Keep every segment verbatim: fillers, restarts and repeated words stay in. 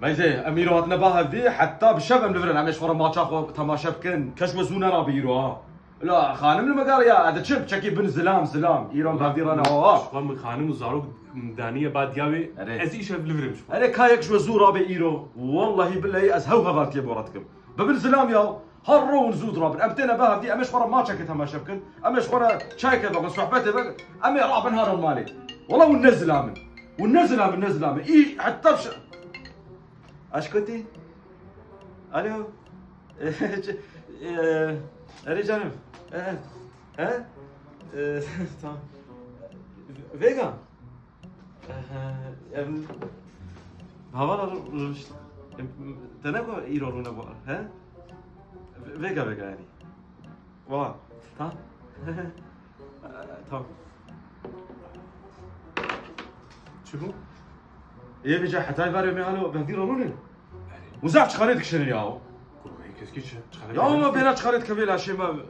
Heyzê, em îro hatine ba hevdî, heta bi şev em li vir in. Em ê ji xwe re maça xwe temaşe bikin. Kes we zû nerabe îro, ha. La, xanim li me gere ya, ez diçim, çekî bin zilam, zilam. Îro em bi hevdî re ne, ha. Ji xwe min xanim û zarok daniye ba diya wê, Erê. Ez îşev li vir im ji xwe. Erê, ka yek ji we zû rabe îro. Wellahî billehî ez hew hevaltiyê bo re dikim. Bibin zilam ya. Her ro hûn zû dirabin. Em têne bi hevdî, em ê ji xwe re maçekê temaşe bikin. Em ê ji xwe re çayekê vexwin, sohbetê vekin. Em ê rabin herin malê. Wela hûn ne zilam in. Hûn ne zilam in, ne zilam in. Î heta bi şe-, Aşkotî? Alo? Ç-, e, Erê canım. E, e, e, tamam. Vega. Ehe, em, hevala rû-, rûnişt-, em, te ne got îro rûne bo, he? Ve-, vega, vega yani. Wa, ta? Tamam. Çi bû? Ê vêca hetay varê me halo, vehdi rûne. Û zaf çixarê dikişînin ya. Kurbanê keskî çi? Çixare Ya ama bêna çixarê dikeve laşê me.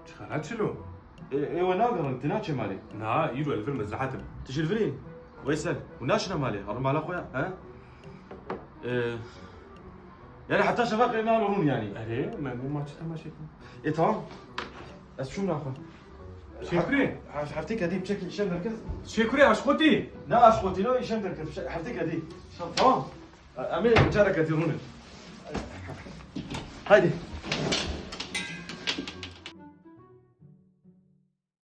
Çixare çilo? Ê, ê we nagerin, tu naçê malê. Na, îro li vir mezlehet im. Tu jî li virî? Weysel, hûn naçine malê? Herin mala xwe ya, he? Ê, yani heta şevaqê me halo rûn yani. Erê, me, me maçî temaşe kim. Ê, tamam. Ez çûm naxwe. Şêkurê. Hef-, heftê kedî biçekî îşem derket. Şêkurê aşqotî. Ne aşqotî, no îşem derket. Biçe-, heftê kedî. Tamam. Em ê careke dî rûnin. Haydi.